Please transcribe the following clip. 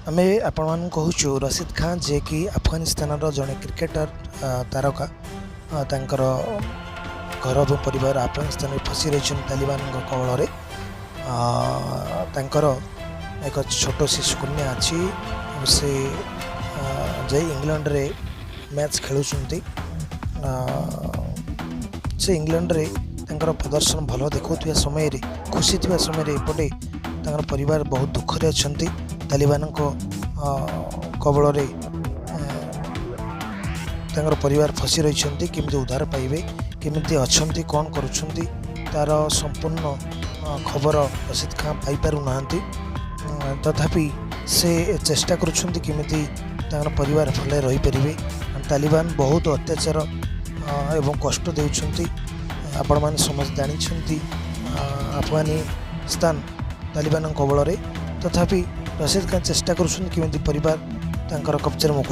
ଆମେ ଆପଣମାନଙ୍କୁ କହୁଛୁ, ରସିଦ ଖାଁ, ଯିଏକି ଆଫଗାନିସ୍ତାନର ଜଣେ କ୍ରିକେଟର ତାରକା, ତାଙ୍କର ଘର ଏବଂ ପରିବାର ଆଫଗାନିସ୍ତାନରେ ଫସି ରହିଛନ୍ତି ତାଲିବାନଙ୍କ କବଳରେ। ତାଙ୍କର ଏକ ଛୋଟ ଶିଶୁ କନ୍ୟା ଅଛି ଏବଂ ସେ ଯାଇ ଇଂଲଣ୍ଡରେ ମ୍ୟାଚ୍ ଖେଳୁଛନ୍ତି। ସେ ଇଂଲଣ୍ଡରେ ତାଙ୍କର ପ୍ରଦର୍ଶନ ଭଲ ଦେଖାଉଥିବା ସମୟରେ, ଖୁସି ଥିବା ସମୟରେ, ଏପଟେ ତାଙ୍କର ପରିବାର ବହୁତ ଦୁଃଖରେ ଅଛନ୍ତି। ତାଲିବାନଙ୍କ କବଳରେ ତାଙ୍କର ପରିବାର ଫସି ରହିଛନ୍ତି। କେମିତି ଉଦ୍ଧାର ପାଇବେ, କେମିତି ଅଛନ୍ତି, କ'ଣ କରୁଛନ୍ତି, ତା'ର ସମ୍ପୂର୍ଣ୍ଣ ଖବର ରସିଦ ଖାଁ ପାଇପାରୁନାହାନ୍ତି। ତଥାପି ସେ ଚେଷ୍ଟା କରୁଛନ୍ତି କେମିତି ତାଙ୍କର ପରିବାର ଭଲରେ ରହିପାରିବେ। ତାଲିବାନ ବହୁତ ଅତ୍ୟାଚାର ଏବଂ କଷ୍ଟ ଦେଉଛନ୍ତି। ଆପଣମାନେ ସମସ୍ତେ ଜାଣିଛନ୍ତି, ଆଫଗାନିସ୍ତାନ ତାଲିବାନଙ୍କ କବଳରେ। ତଥାପି ରସିଦ ଖାଁ ଚେଷ୍ଟା କରୁଛନ୍ତି କେମିତି ପରିବାର ତାଙ୍କର କବ୍ଜାରେ ମୁକୁଳି